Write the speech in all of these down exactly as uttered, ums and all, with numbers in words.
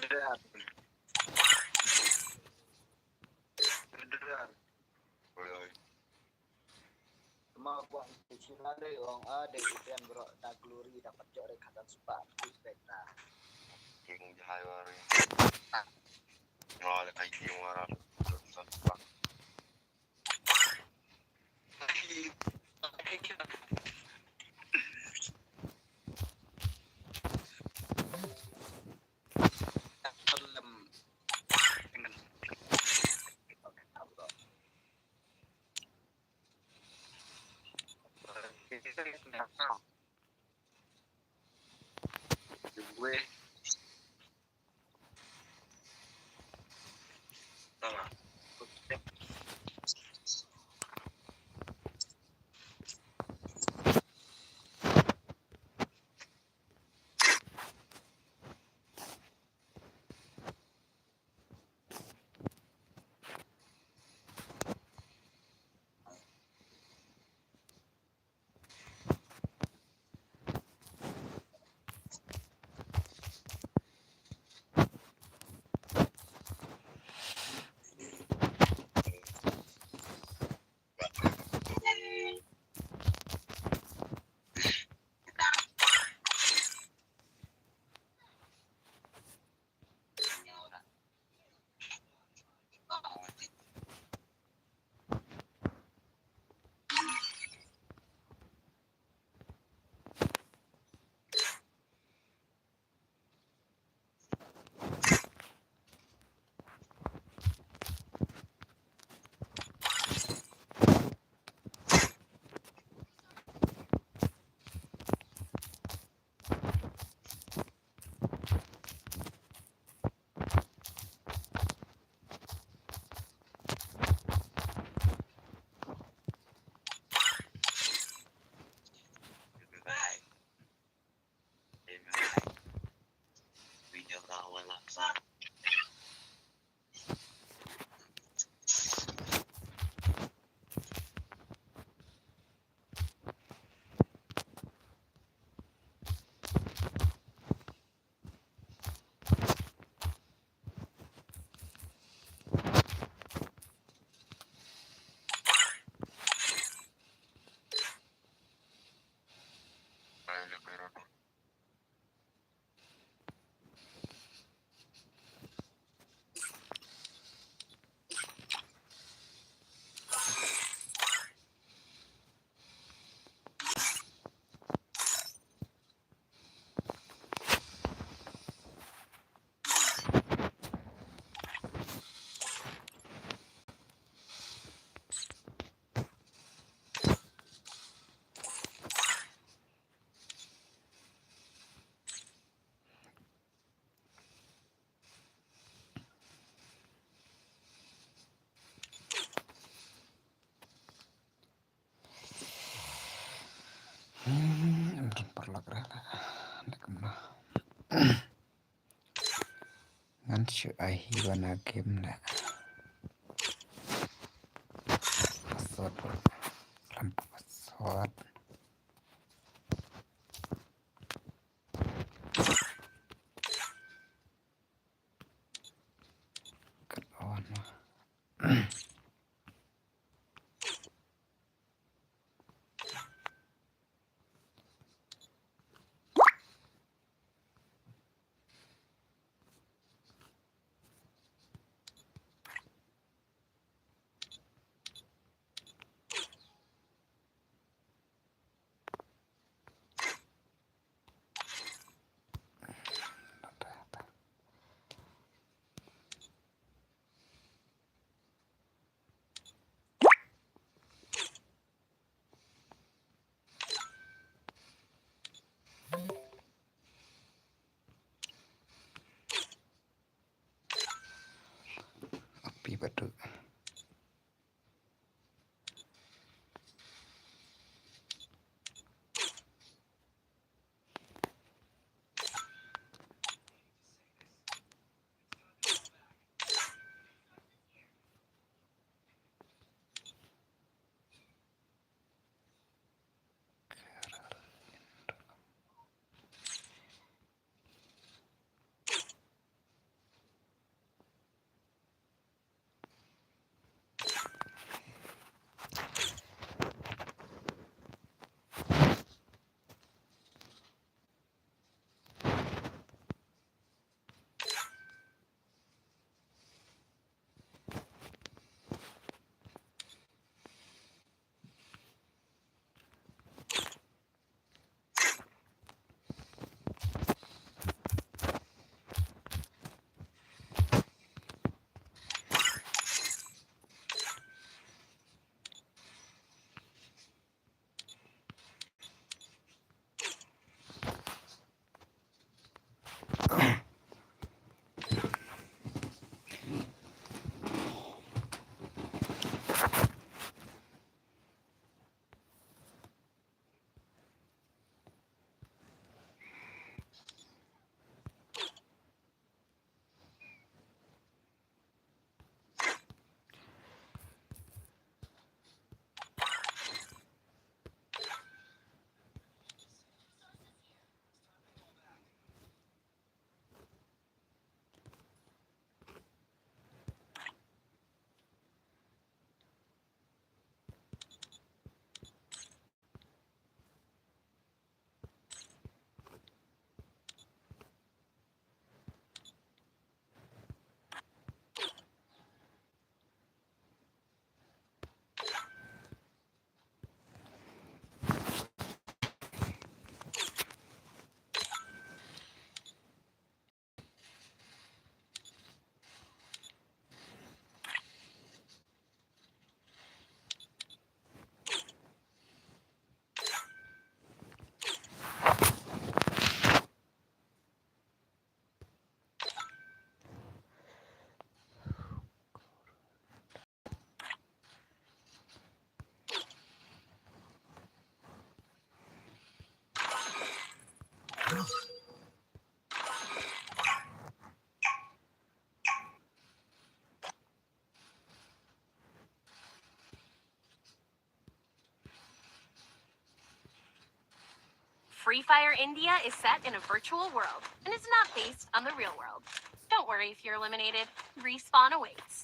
Kma kwah shisha lei ong a dei i Ben bro da Glory da pat jok re khatan supa. Respect da. King jahai wari. Ngol kai king wara. Hmm, em don paralok re. Dei kumno. Ngan shu ai hi wan a game le. Password. Lam password. Kan on. Free Fire India is set in a virtual world and is not based on the real world. Don't worry if you're eliminated. Respawn awaits.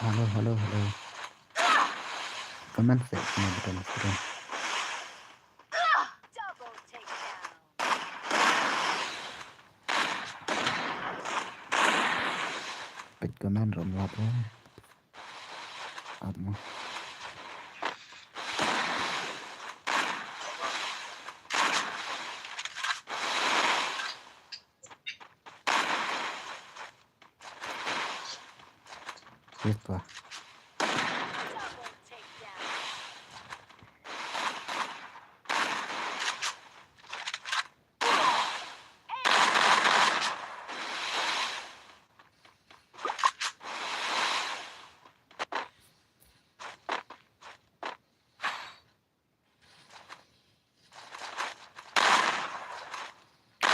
Hello, hello, hello. Comment section of the stream. Peit comment ram lap eh. Ap mo. Ito.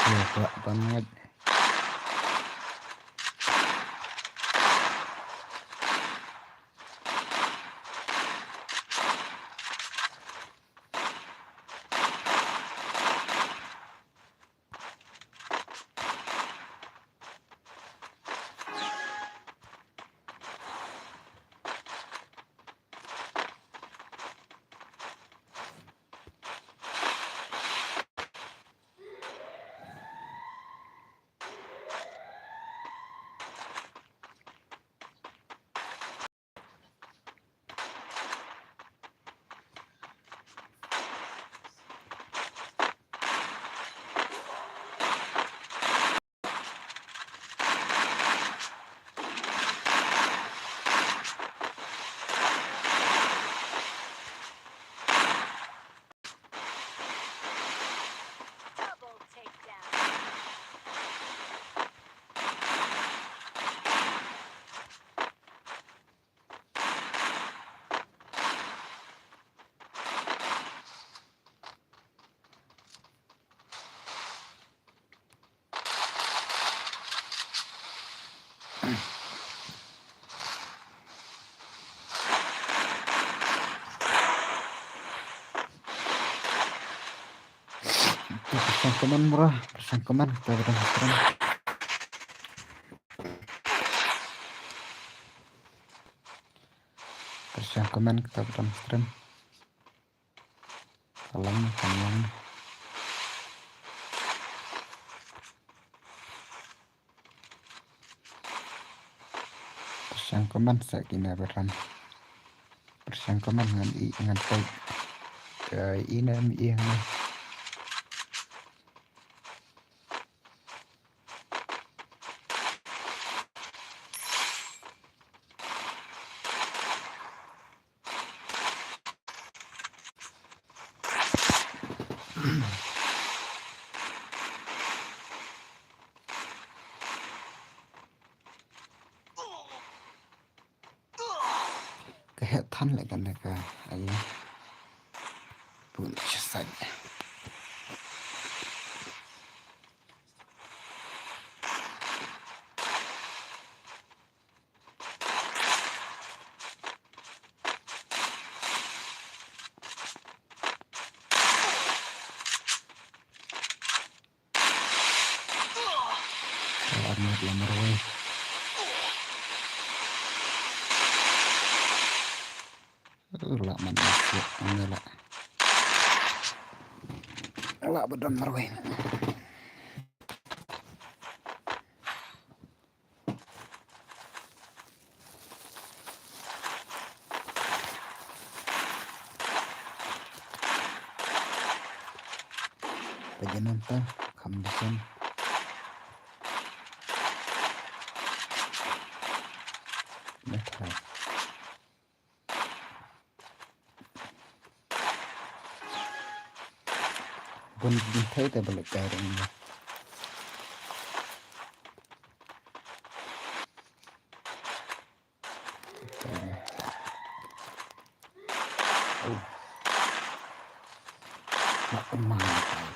Ito, pamit. Pyrshang comment mura, pyrshang comment kita ba dang stream. Pyrshang comment kita ba dang stream. Ka long, ka long. Pyrshang comment sa kine ba dang. Pyrshang comment ngan i ngan tai. Ka i ne em i ne. Ka heh than leh kane ka ai. Bun shisait. Ka arngut la marwei. Lah man, lah. Lah ba don marwei. Pajananta, kham disen. Dah try. Bun bun thei te balik kai rong ni. Oh. Nak kemana kai?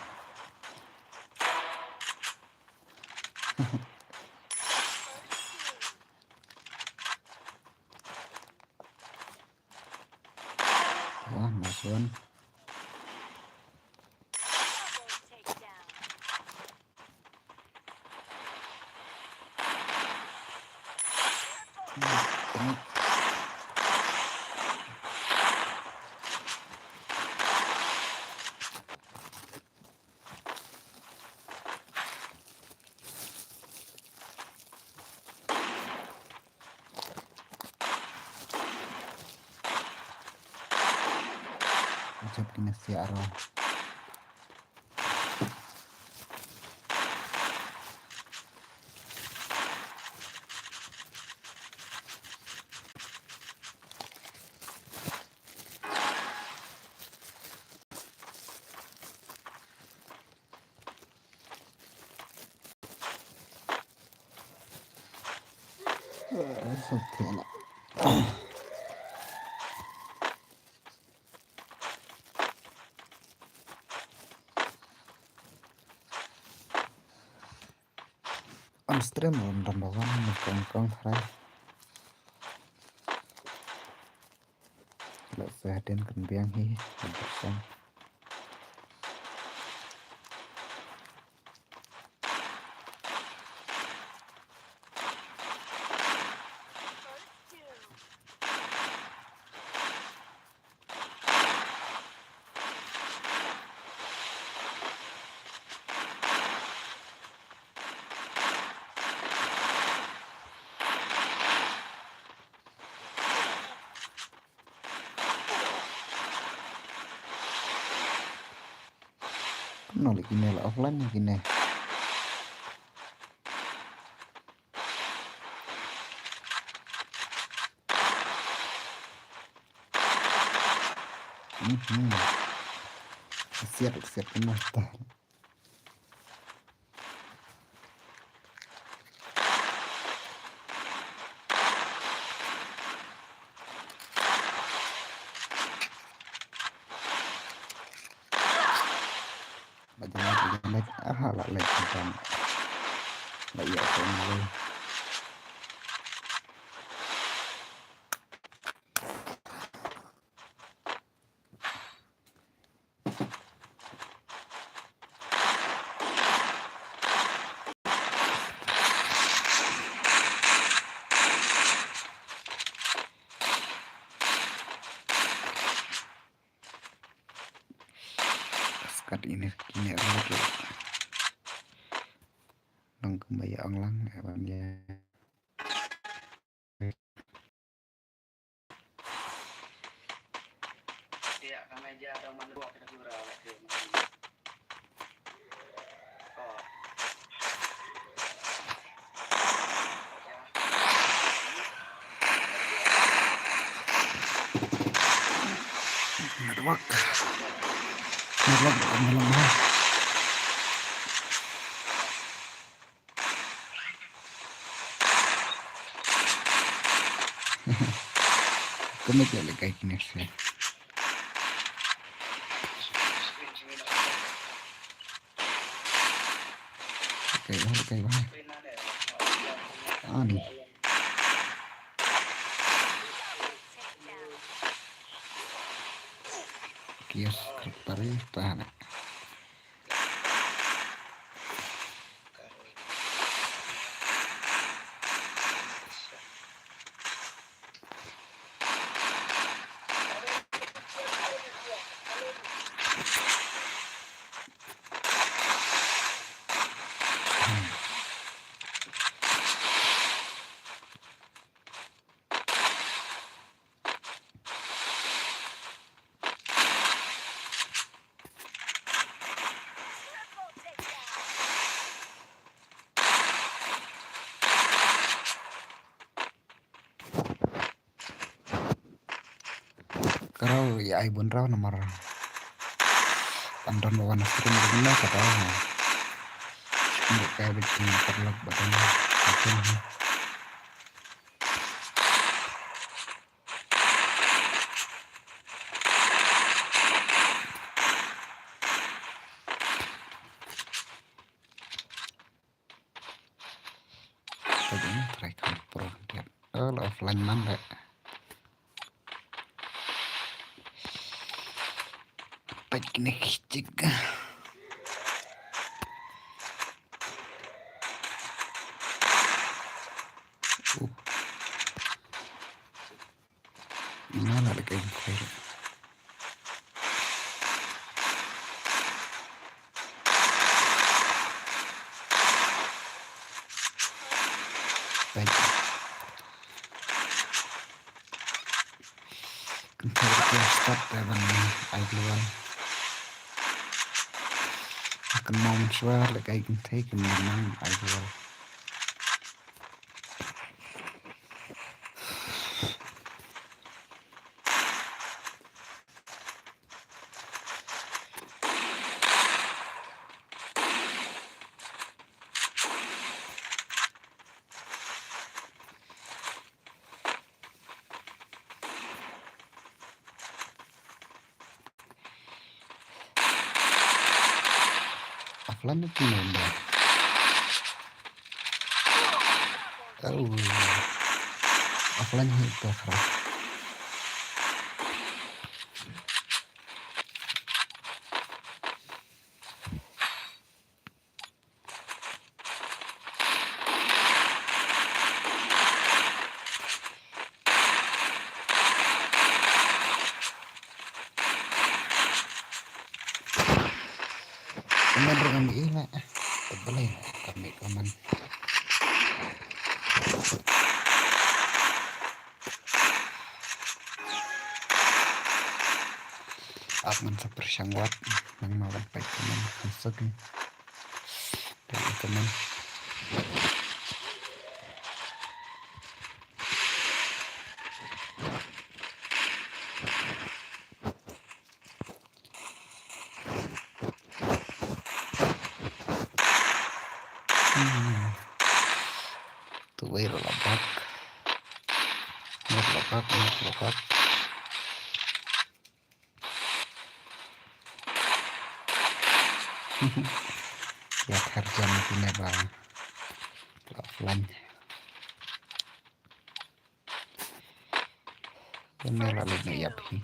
Wah, nice one. Jop kine sia aro. On stream, on number one, kong kong try. Let's say, hadien kan biang hi, kan bersang. Kumno leh kine, la offline ne kine? Mhm. Siat, siat kena ta. Ba jan lait, ba jan lait. Aha, la lait, ba jan. La ïa ko na lait. Skat ine kine ruh. Nang kumba ïa ong lang, eh, ban ïa. Network. Network, network. Kami tak ada kai connection. Okay, okay, bye. Ani. Kios kertari tahan. Ka raw ïa ai bun raw namar. An don ba wan stream ding na ka raw. Ngi ka bit ni paralok ba don. Peit ni, try kham pro dia. Oh, la offline man leh. Peit kine ki chik. Uh. Ina la leh kaei kaei. Peit. Kynthei ruh ki start da ban ai global. Kan mong shuwa leh kaei kynthei kan nang ai global. Offline itu nunda. Oh. Offline itu khara. Comment ruh ngam i la. Te balei kam i comment. Ap ngan sa pyrshang wad nang ma wan peit comment kan suk ni. Peit comment. Hmm. Tu wei ruh la bak. Ruh la bak, ruh la bak. Ïa kharjan kine ba la offline. Kine la leit na ïap hi.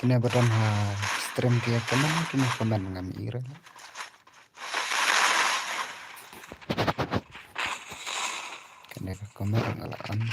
Kine ba don ha stream ki ïa comment, kine comment ngam i re. Kane ka comment nga la on.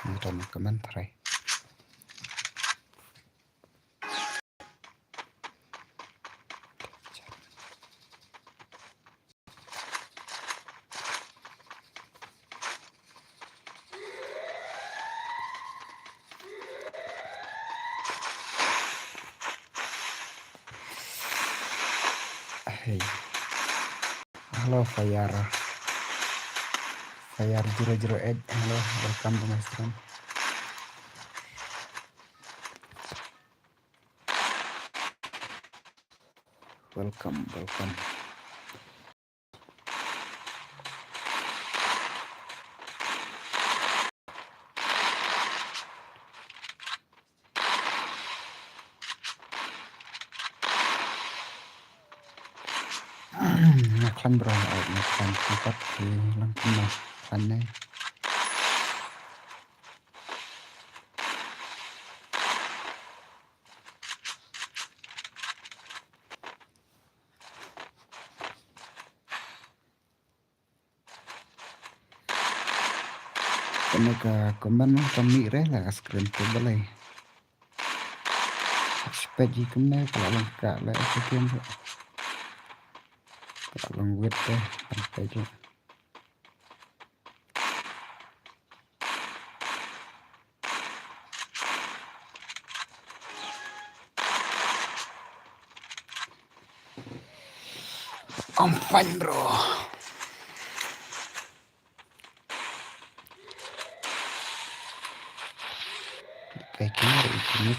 Ngi don comment trai. Hey. Hello, Fire. Fire zero zero eight. Hello, welcome to my stream. Welcome, welcome. Khlaiñ bro, ai, na khlaiñ ki pat ki lang kumno khlaiñ ne. Kane ka comment ka mih re la ka screen tu balei. Spek ji kumne ka la long ka le ka kem. Ka la long wit te kan spek ji. I'm fine, bro. Kai kini, kai kini.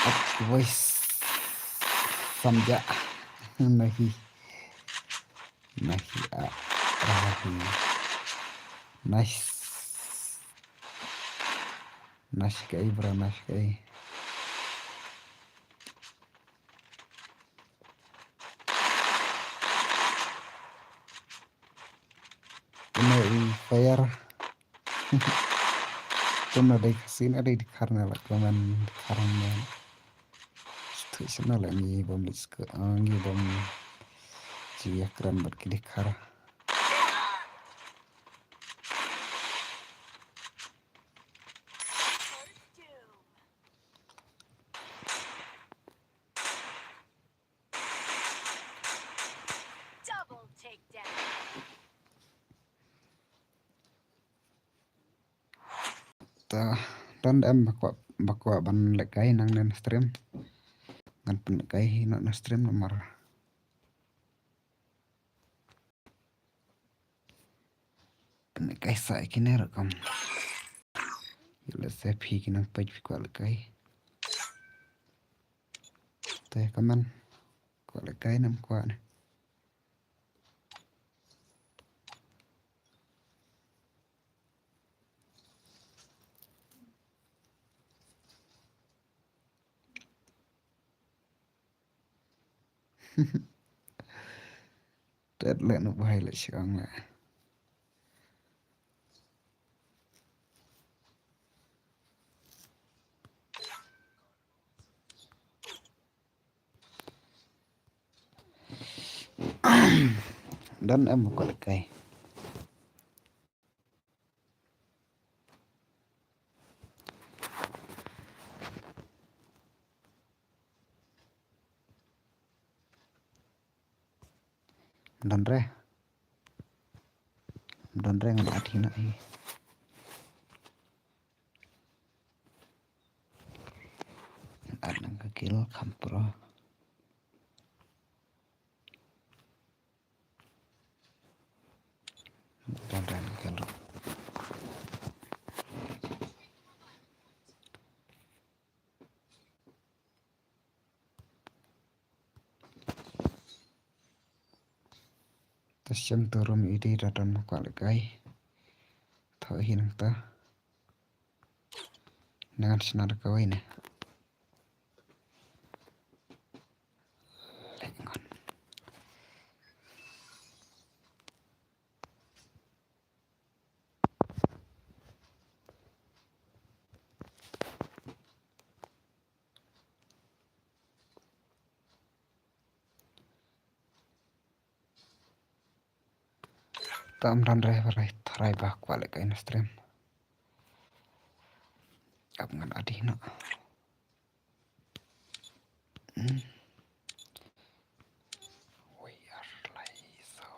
Ak, wais. Samja. Nahi. Nahi, ah, nahi. Nice. Nice kai, bro, nice kai. Kane i fire. Kumno dei ka scene, dei dkhar ne la, kumno dkhar ne. Stu sna la ngi bom let's go, ah, ngi bom. Ji ya kram bad ki dkhar. Double takedown. Ta, don em ba kwah, ba kwah ban lehkai nangne na stream. Ngan pynlehkai hi noh na stream namar. Pynlehkai sa ïa kine ruh kam. Ïa lehse phi ki nang peit phi kwah lehkai. Te comment. Kwah lehkai ne em kwah ne. Tet leh, no bhai leh, shu ong leh. Don em ba kwah lehkai. Don re. Don re, ngan add hi noh hi. Ngan add noh ka guild kham pro. Don re ka guild. Ta shem tu room ide da don ba kwah lehkai. Tho hi nangta. Ngan shna da kawei ne. Leh ngon. Tam dan re, re, tharai ba kwah lehkai na stream. Ap ngan add hi noh. Hmm. We are live, so.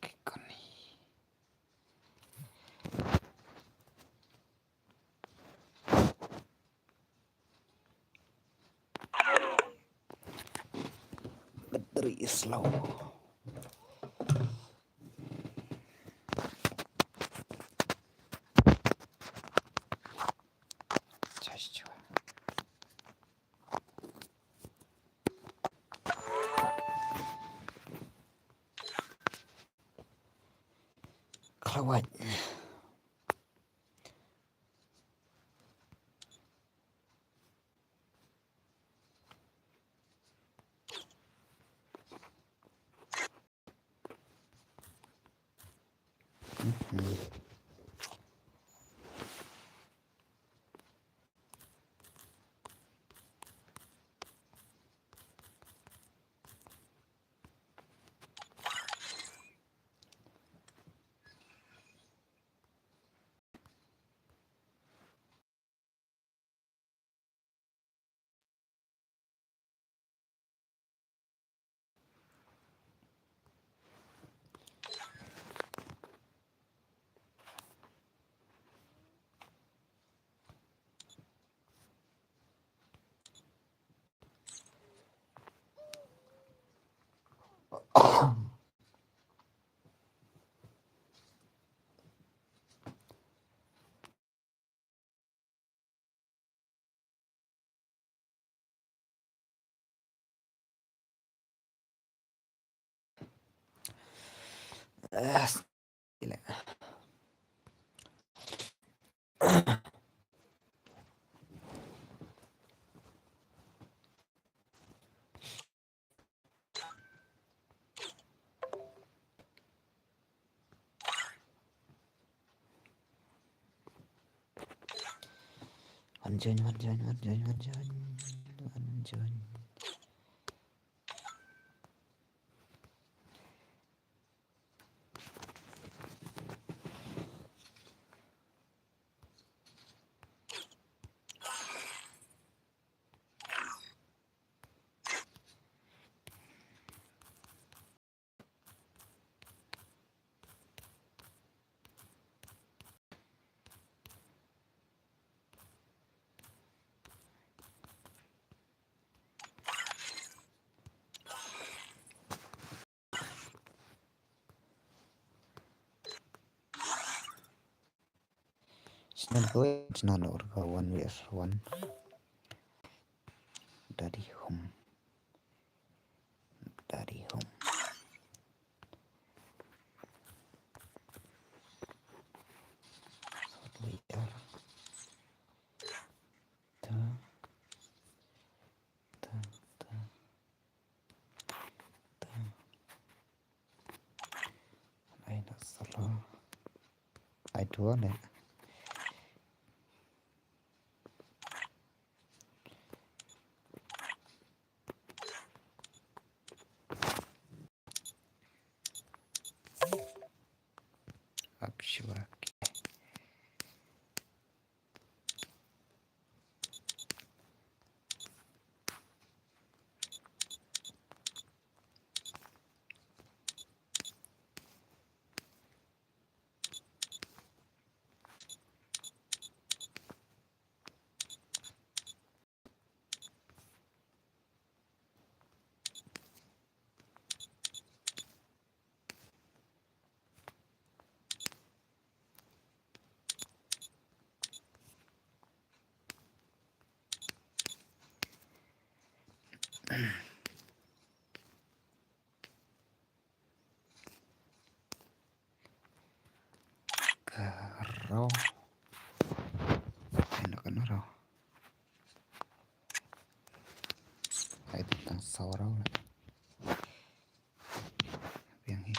Kikoni. Battery is low. Charge. Khlawait. Hmm. Wan join, wan join, wan join, wan join, wan join. It's not going, it's not work. One vs one. Daddy home. Daddy home. What we are. Ta. Ta, ta. Ta. Ai, na salah. Ai, dua ne. Actually. Ka raw. Ai, na ka na raw. Ai, tang saw raw la. Biang hi.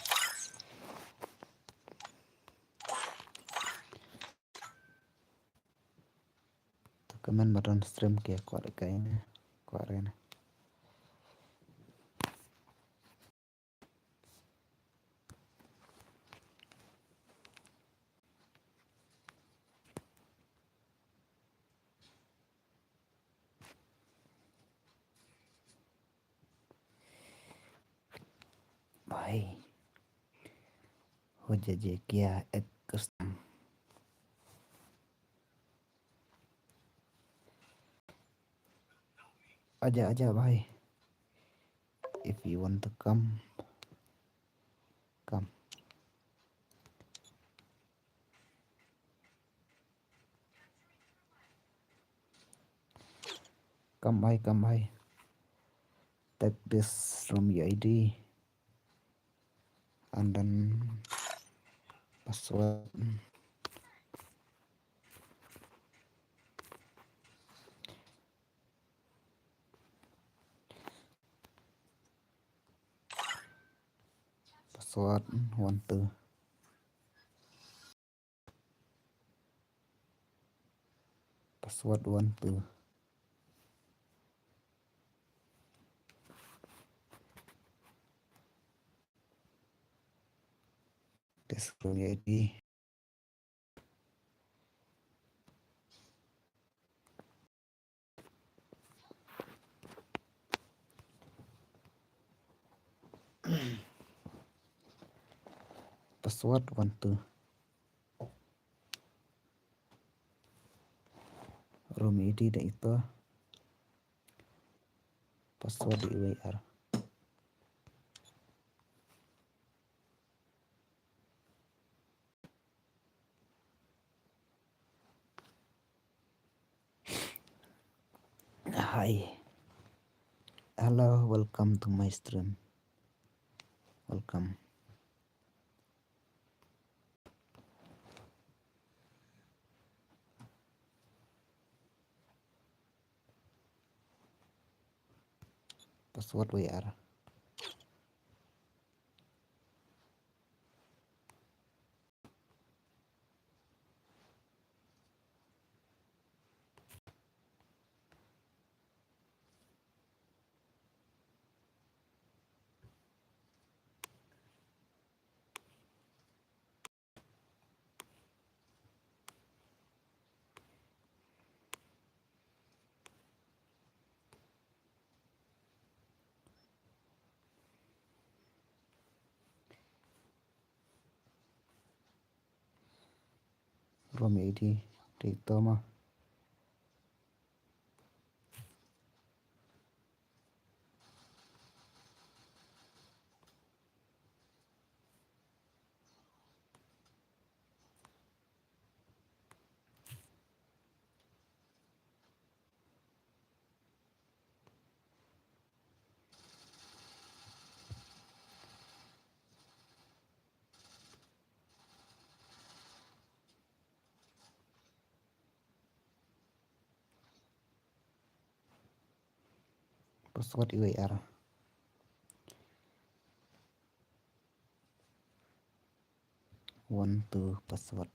To comment button stream ke kwah kai ne. Kwah re ne. भाई, हो जाए क्या एक कसम। आजा, आजा भाई। If you want to come, come. Come भाई, come भाई। Take this from your I D and then password. Password one two. Password one two. Test Chrome I D. Password one two. Chrome I D da ito. Password da iwei ar. Hi. Hello, welcome to my stream. Welcome. Password wei ar. Chrome I D, dei to ma. Password iwei ar. One two password.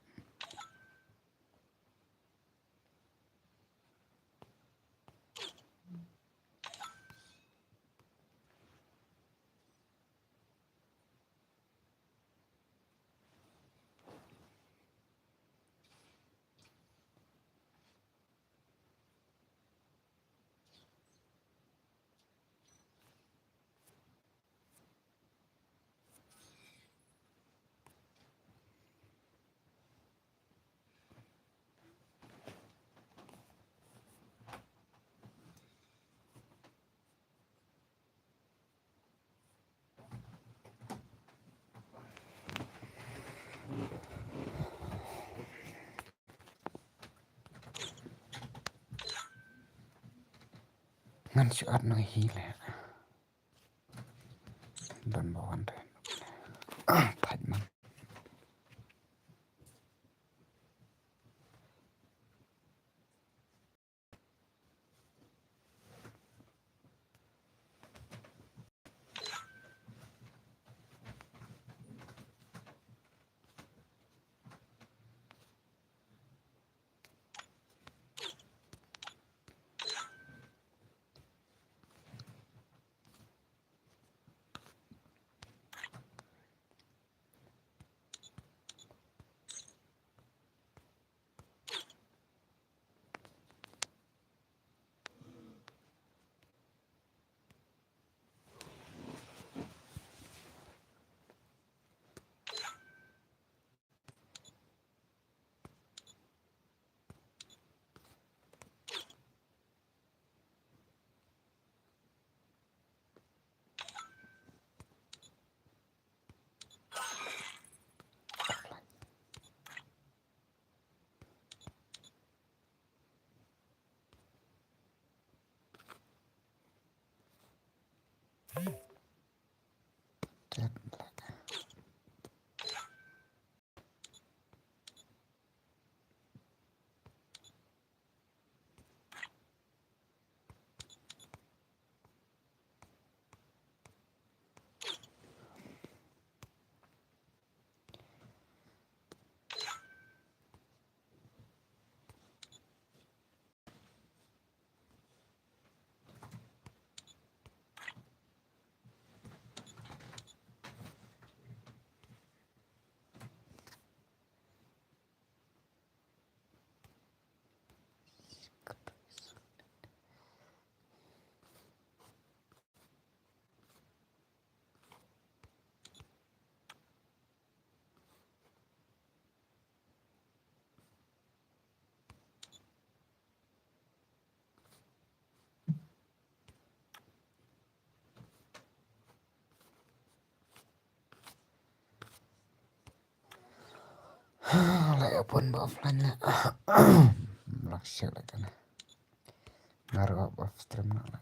Ngan shu at noh hi leh. Don ba wan te. Thait man. Pun ba offline la. Lak shek la kana. Ngar off stream na la.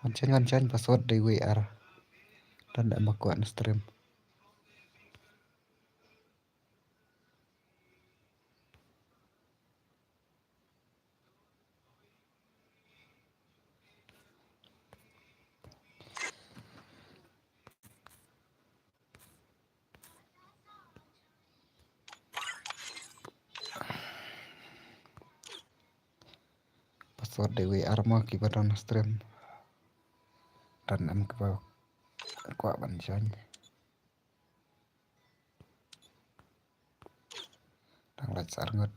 Wan chen, wan chen, password dei wei ar. Dan da ma kwah na stream. Password dei wei ar mo kiba don stream. Don em kiba kwah ban join. Dang lait sa ar ngut.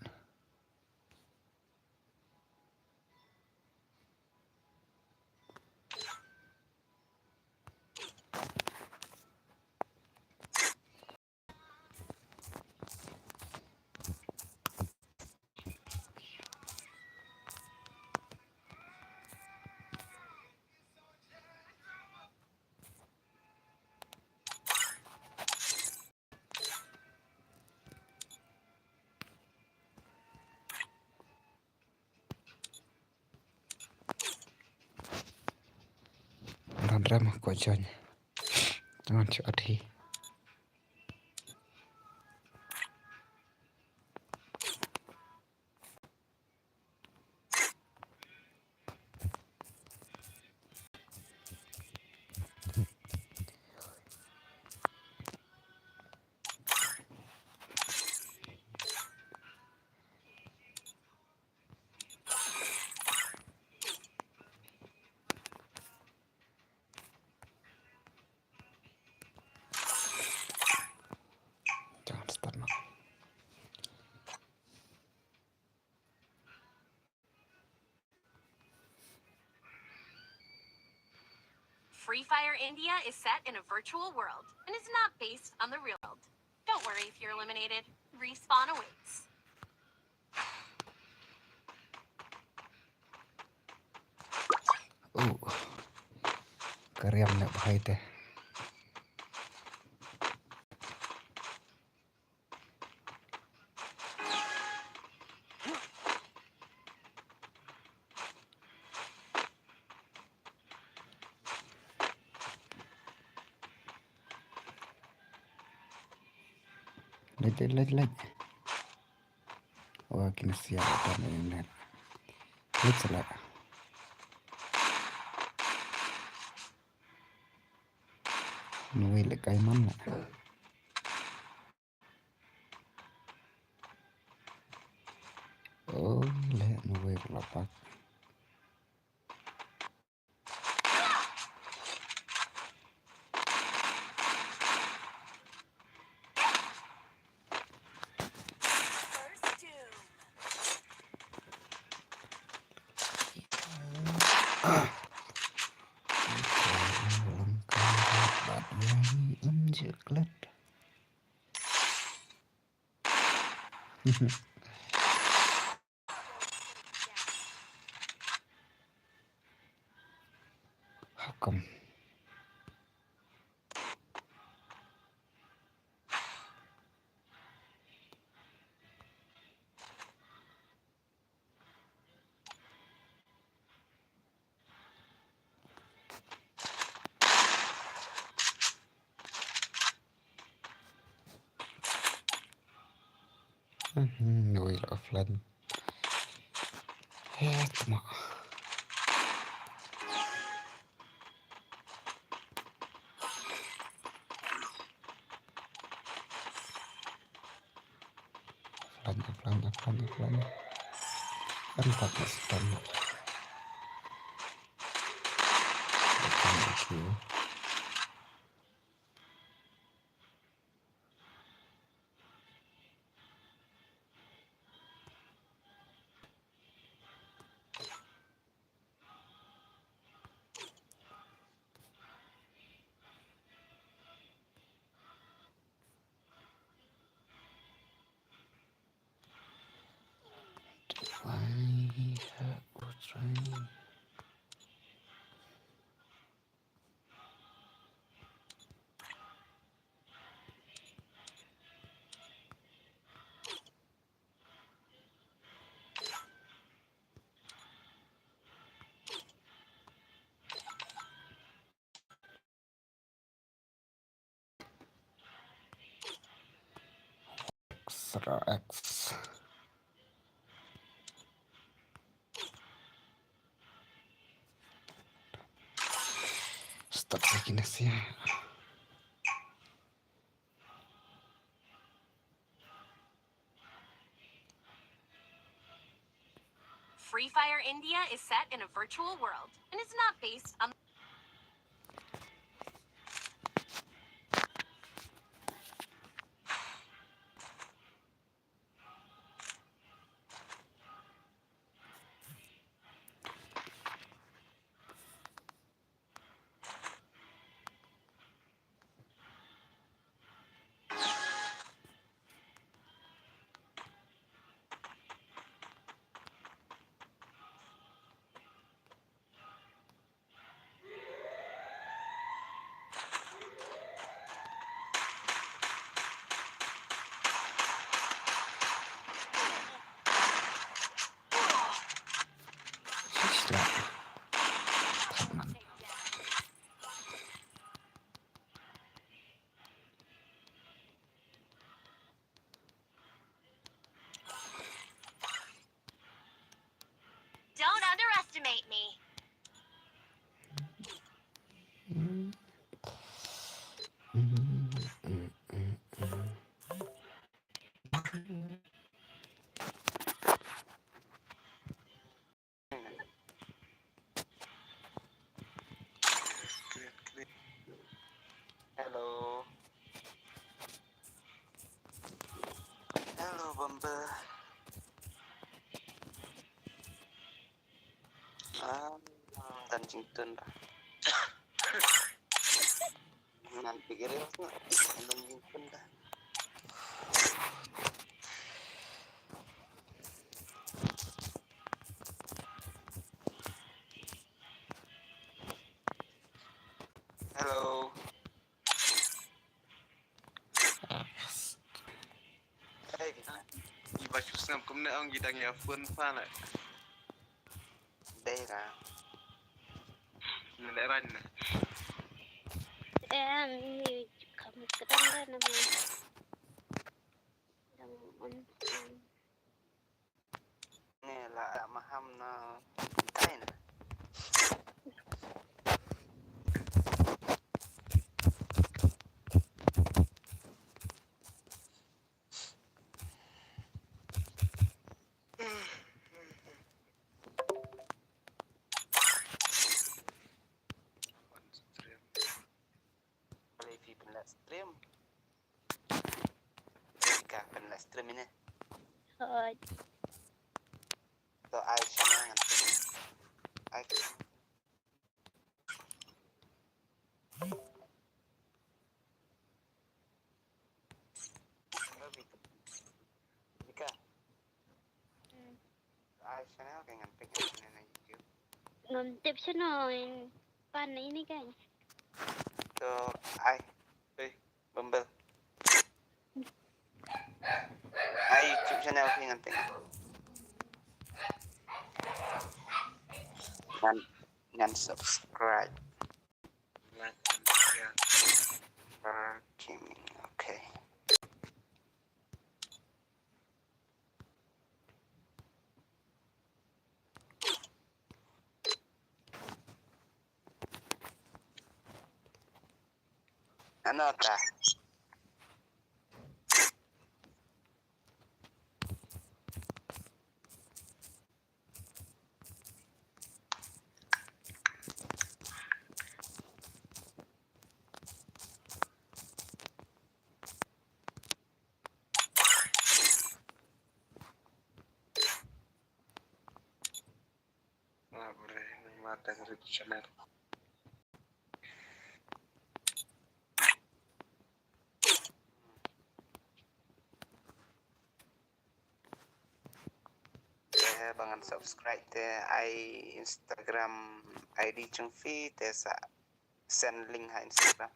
Ran ram ko jon. Jangan cuat hi. Jangan start, no. Free Fire India is set in a virtual world and is not based on the real world. Don't worry if you're eliminated. Respawn awaits. Oh. Ka riam ne bhai te. Leit, leit, leit, leit. Oh, kine sia ata na internet. Leit sala. Nui le kai man la. Oh, le nui la pak. Chocolate. How come? Mhm, wheel of land. Eh, tama. Offline, offline, offline, offline. Kan tak stun. Offline, okay. Try, try. X, X. Start lagi nasi ya. Free Fire India is set in a virtual world and is not based on Don't underestimate me. Hello. Hello, Bumble. Ah, dan jingtun dah. Nan pikir ya, nan jingtun dah. Hello. Hey, i ba shu sngap kumne ong ki dang ïa phone pha la. Dei ra. Nang dei ran na. Em, ni kam ka dang ran na ma. Dang on. Ne la maham na dai na. Boleh pi pynlait stream. Ka pynlait stream ine. Hooid. To ai shana ngan pyn-, ai. Ika. Hmm. Ai channel ka ngan pek channel na YouTube. Ngam tip channel in pan na ini kan. To ai. Ui, Bumble. Ai YouTube channel ka ngan pek. Ngan, ngan subscribe. Gaming, okay. Ano ka? Ah, boleh. Nama tang rit channel. Eh, ba ngan subscribe te ai Instagram I D jong phi te sa send link ha Instagram.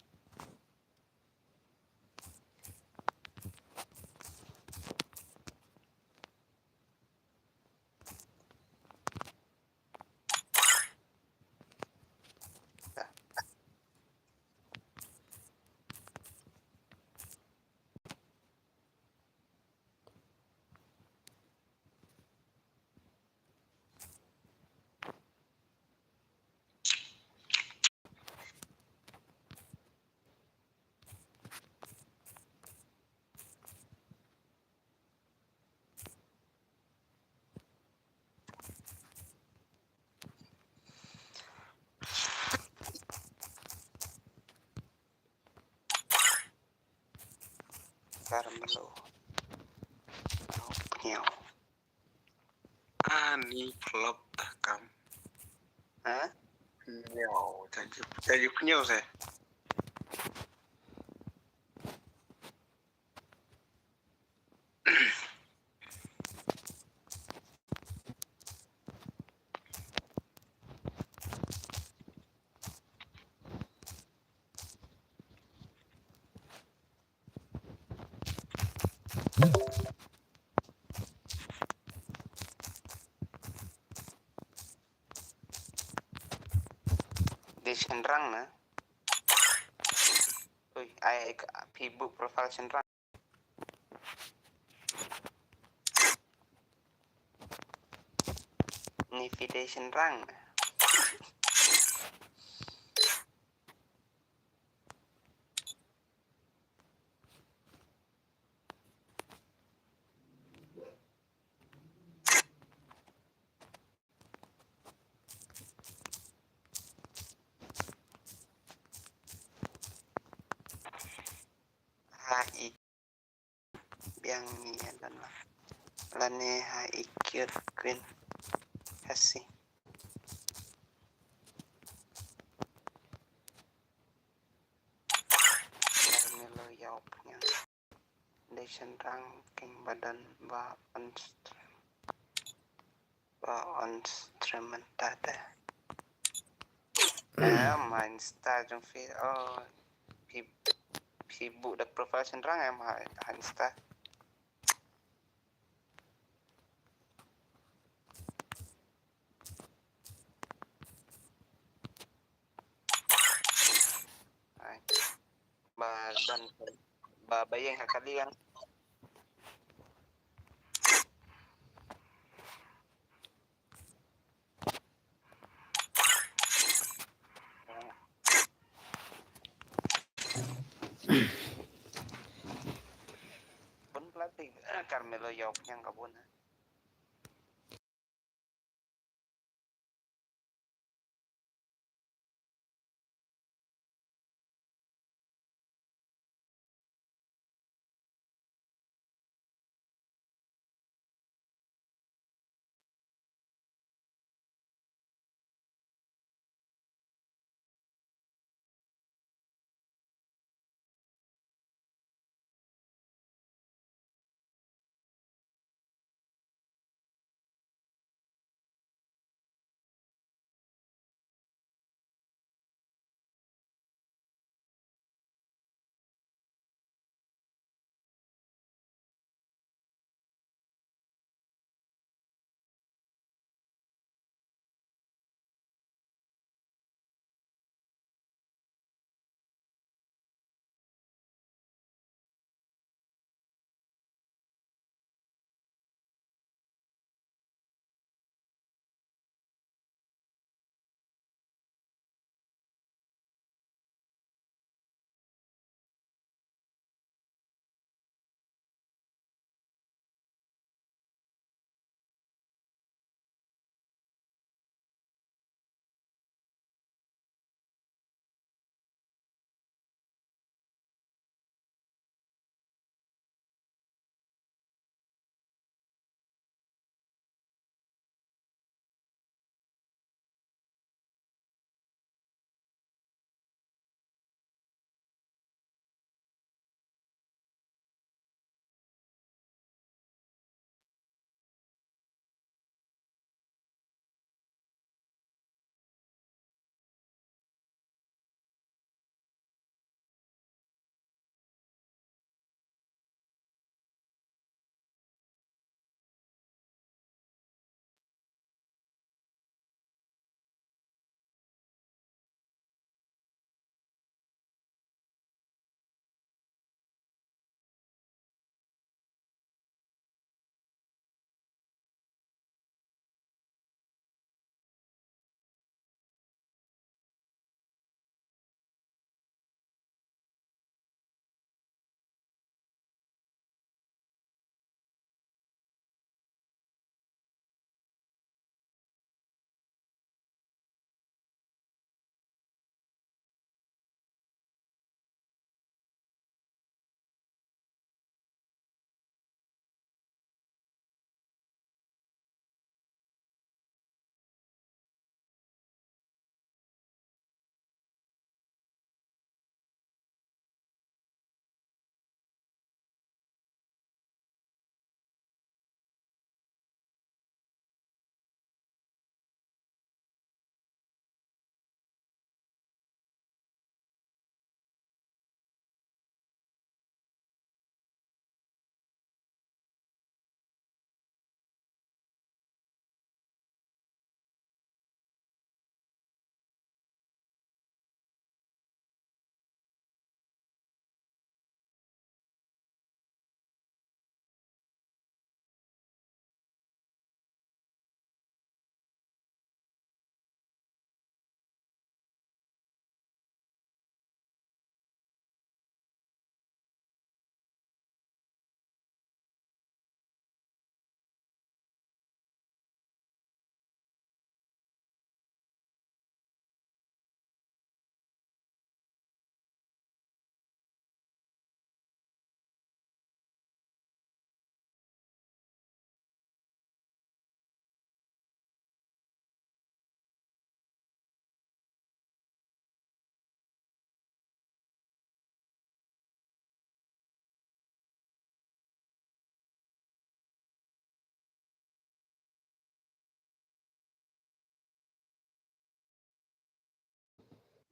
Carmelo. Nyaw. Ani klop takam. Ha? Nyaw, tajuk, tajuk nyaw se. Dei shynrang na. Ui, ai, ai, phi buh profile shynrang. Ni phi dei shynrang. Ha i biang ni ya dan la. Lane ha i cute queen. Hasi. Carmelo Yao Phngan. Dei shynrang king ba don ba on stream. Ba on stream mynta te. Em, ha Insta jong phi. Oh, phi, phi buh da profile shynrang em ha, ha Insta. Ai. Ba don, ba, ba ïeng ha ka liang. Bun plastik, eh, Carmelo Yao Phngan ka bun, eh.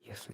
Yes.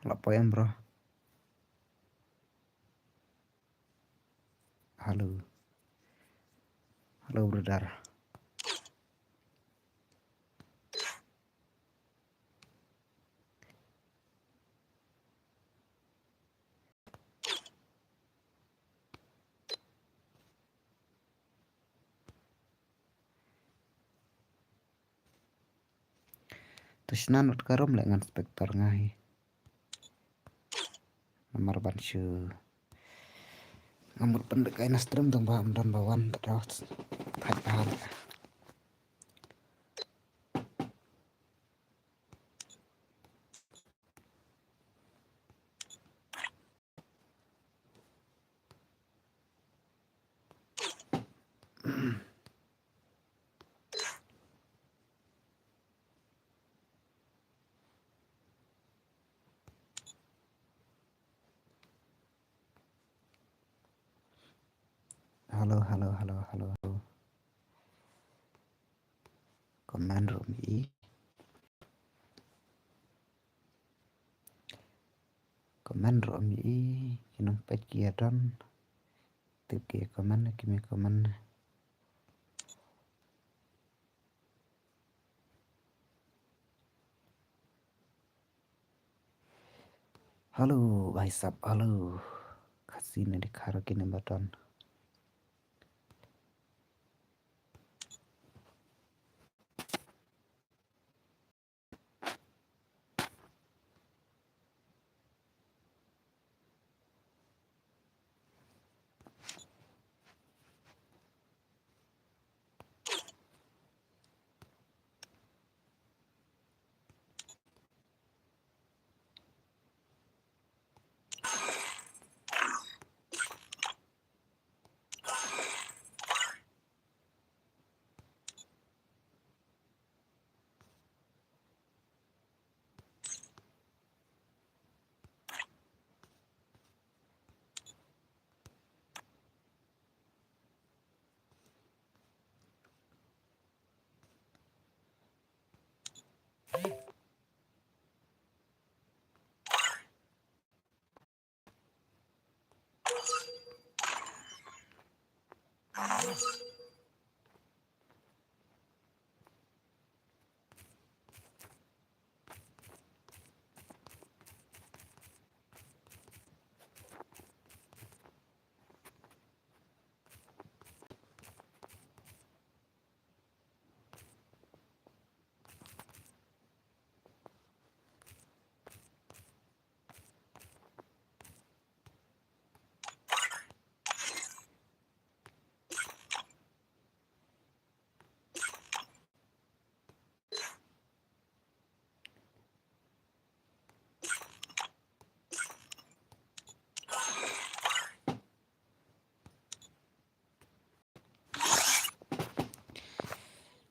Lah poi em, bro. Halo. Halo, brother. To shna not karom leh ngan spector nga hi. Namar ban shu nga mut pynbeit kai na stream tang ba ym don ba wan ta daw. Thait bha leh. Halo, halo, halo, halo, halo. Comment ruh ym i. Comment ruh ym i. Ki nongpeit ki ïa don. Tip ki comment, ki mih comment. Halo, bhai sahab, halo. Khasi ne dikha ruh kine ba don.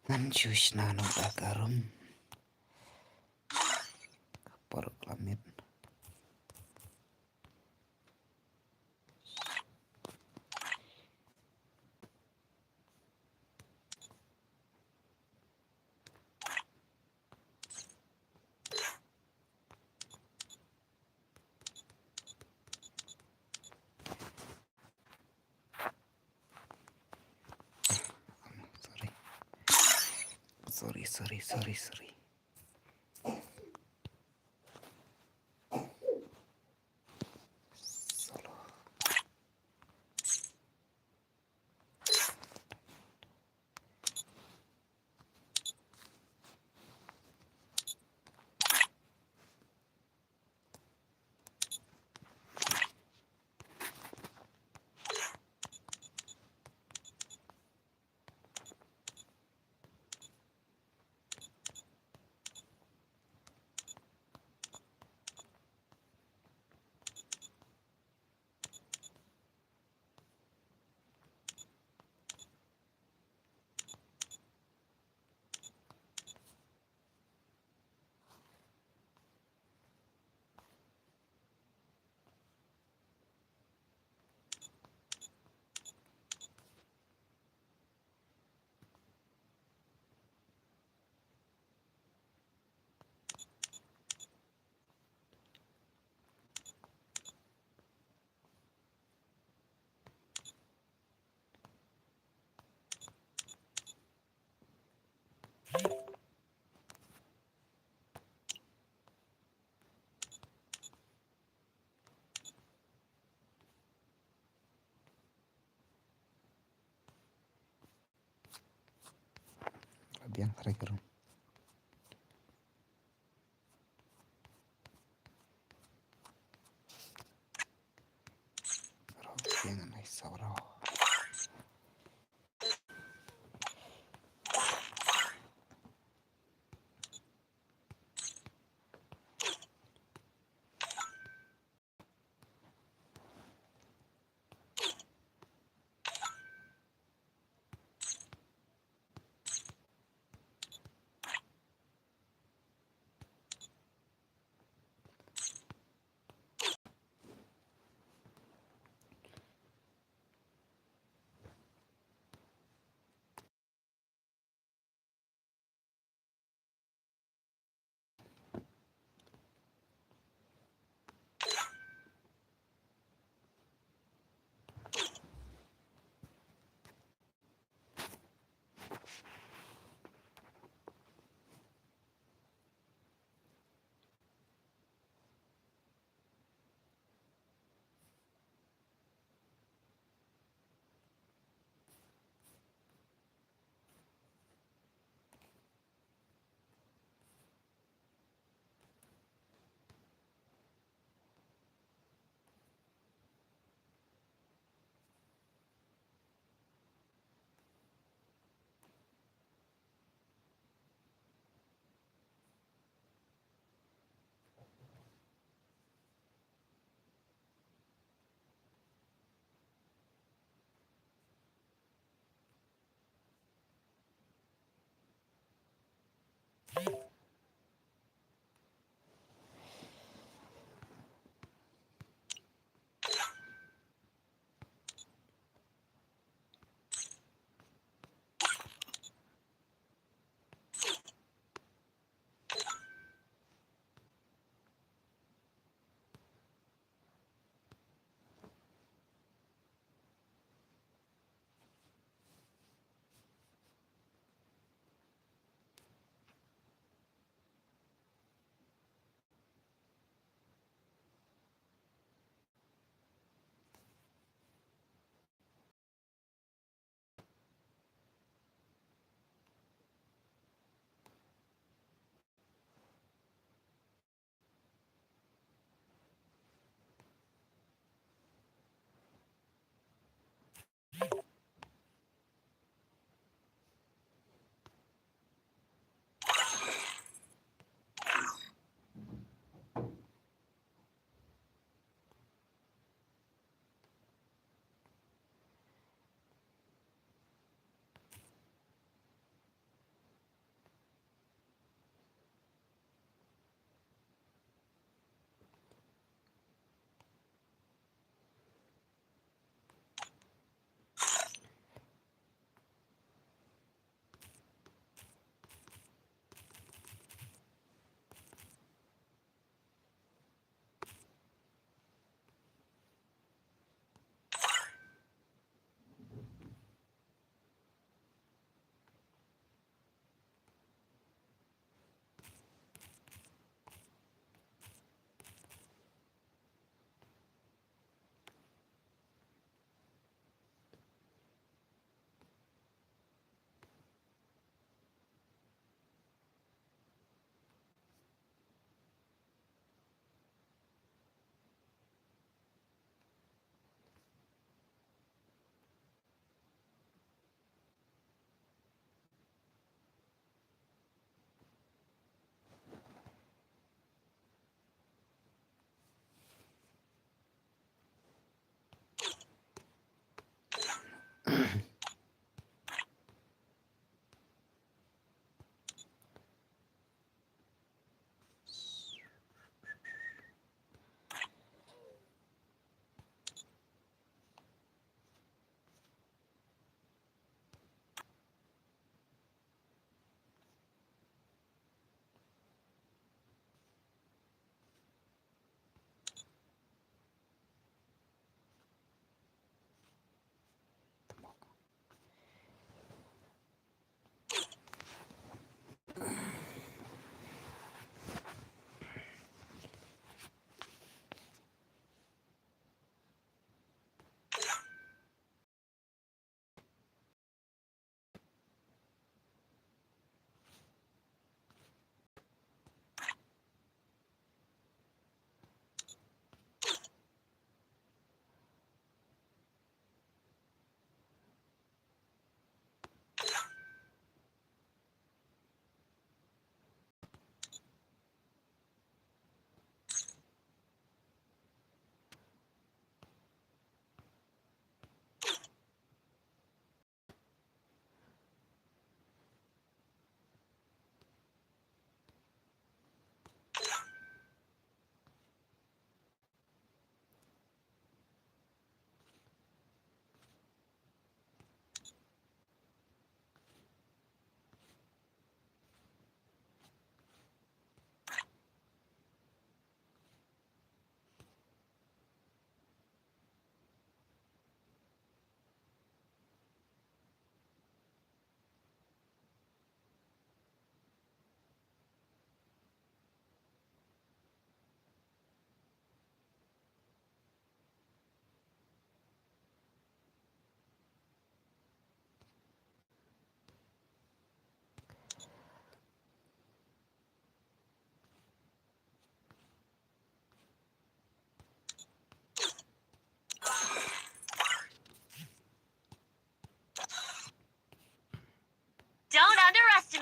Ngan shu shna noh da ka rum. Ka por klamit. Sorry. Sorry, sorry, sorry, sorry. Solo. Biang trai ka rum. Ro biang nai saw ro.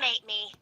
Ate me.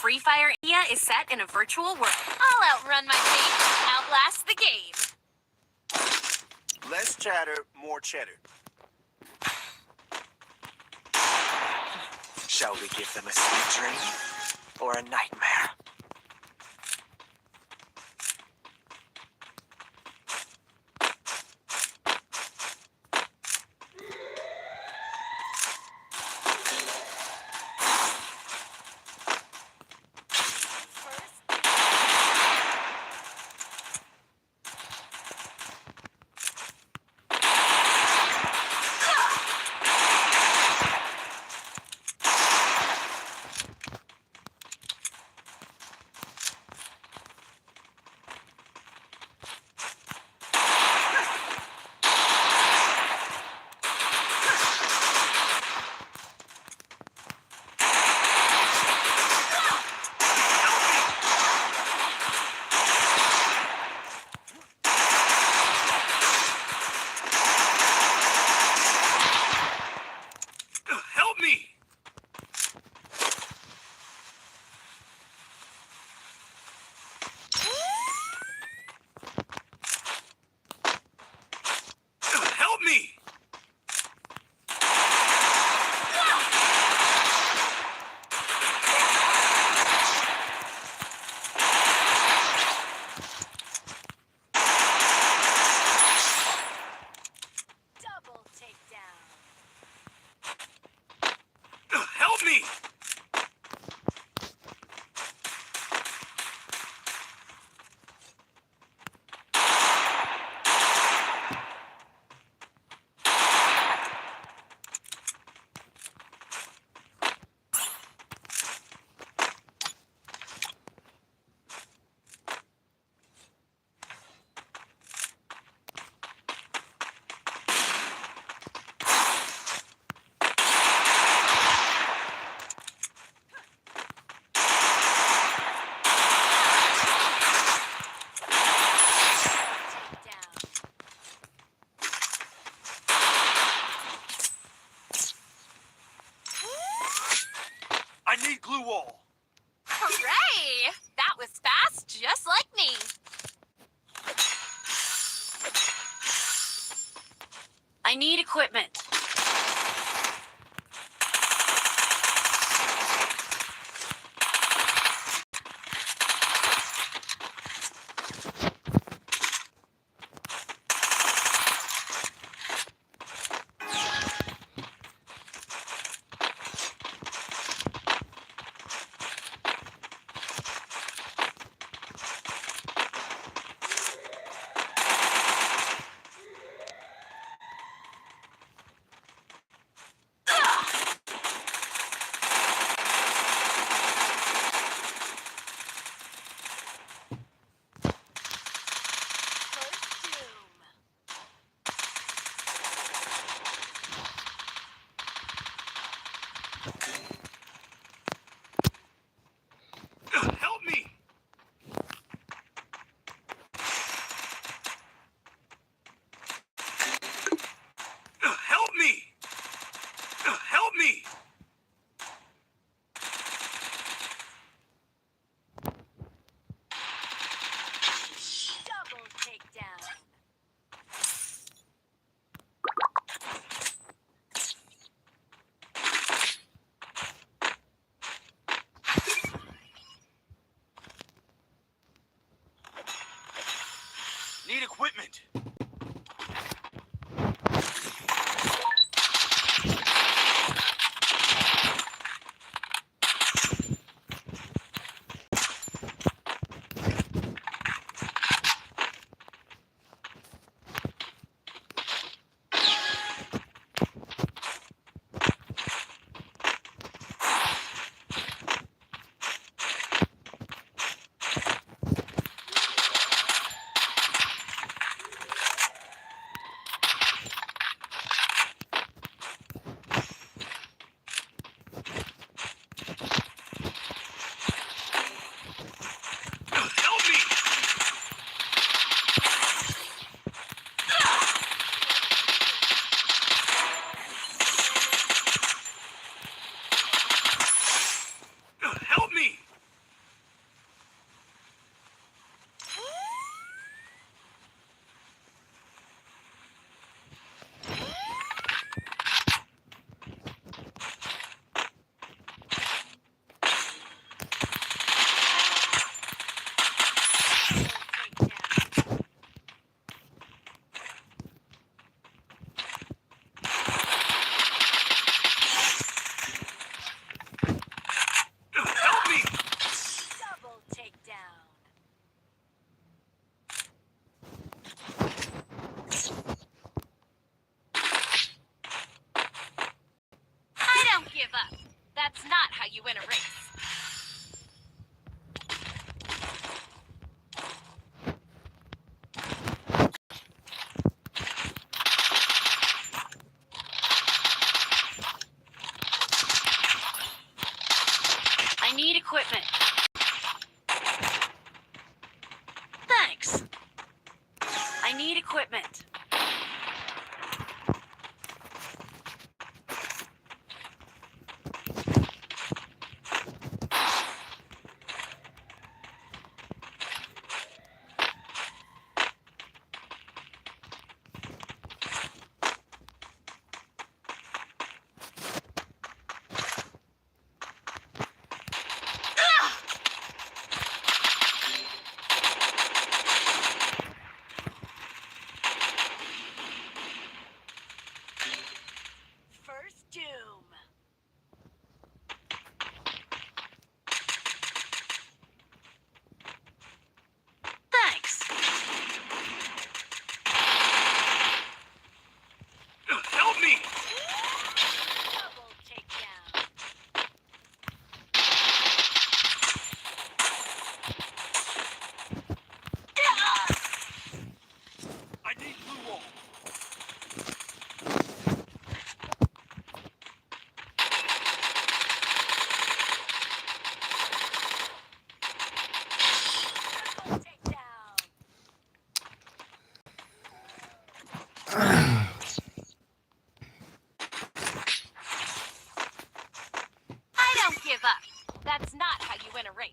Free Fire India is set in a virtual world. I'll outrun my fate, outlast the game. Less chatter, more cheddar. Shall we give them a sweet dream or a nightmare? Help me! Help me! Double takedown. Help me! I need glue wall. Hooray! That was fast, just like me. I need equipment. Equipment. Help me! Help me! Help me! Double takedown. I don't give up. That's not how you win a race. I need equipment. Thanks. I need equipment. First doom. Thanks. Help me! Double takedown. I need blue wall. I don't give up. That's not how you win a race.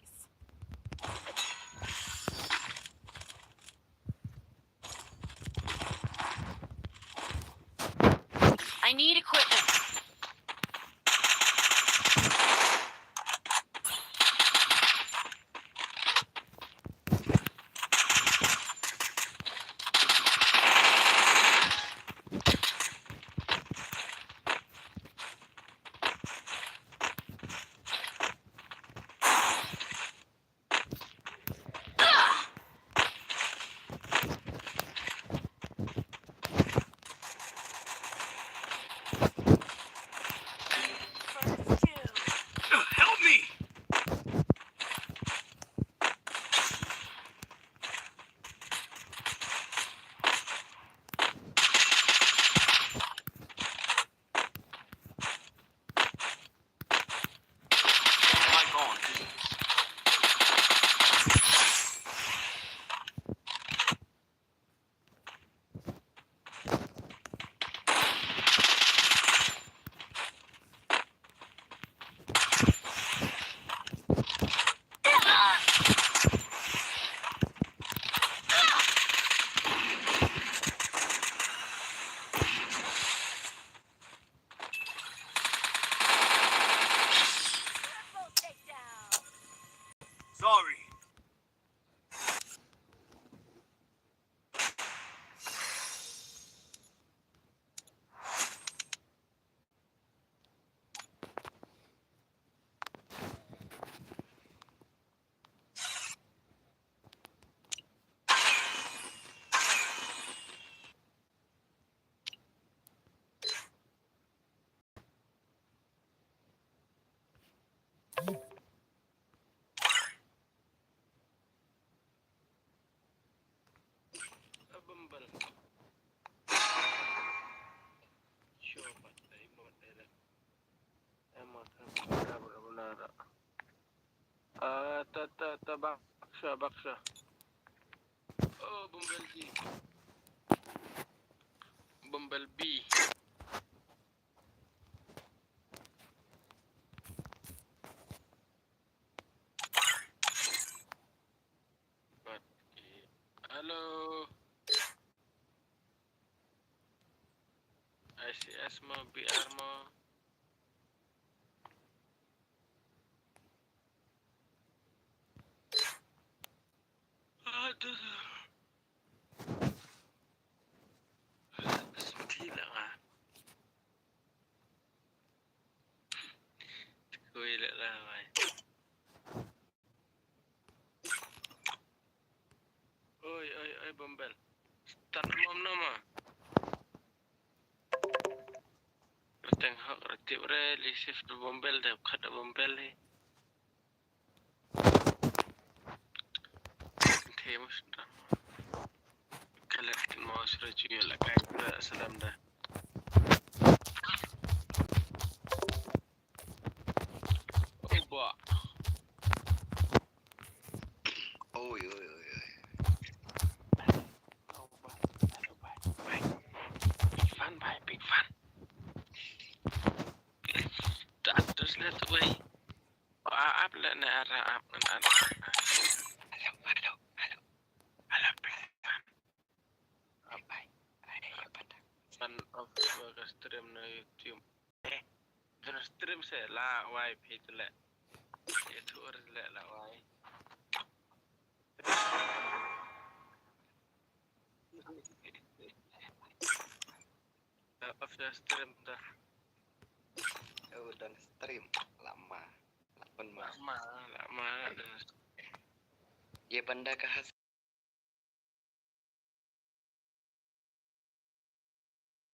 I need equipment. Sure, but I want that. Em, ma, ta, ta, ta, ta, ta. Ah, ta, ta, ta, baksha, baksha. Oh, Bumblebee. Bumblebee. Hello. I C S mo, B R mo. Aduh. Senti lah, ah. Tekui lah, lah, mai. Oi, oi, oi, Bumble. Start mom nama. Rateng hok ratip re, li shift Bumble de, kat Bumble ni. Te mus da. Kalat kin mau sura juya la kai da salam da. Oh, ba. Oi, oi, oi, oi. Oh, ba. Hello, ba. Ba. Big fan, ba. Big fan. Dah terus lihat, wei. Oh, a-, up lah, nah, arah up, nah, arah up. Hello, hello, hello. Hello, big fan. Up. Ai, ai, apa dah? Fan off, gua ke stream na YouTube. Eh, jangan stream saya lah, wai, phi tu leh. Itu urus leh lah, wai. Dah off dah stream dah. Oh, dah stream lama. Lapan mah. Lama, lama dah. Ye banda ka has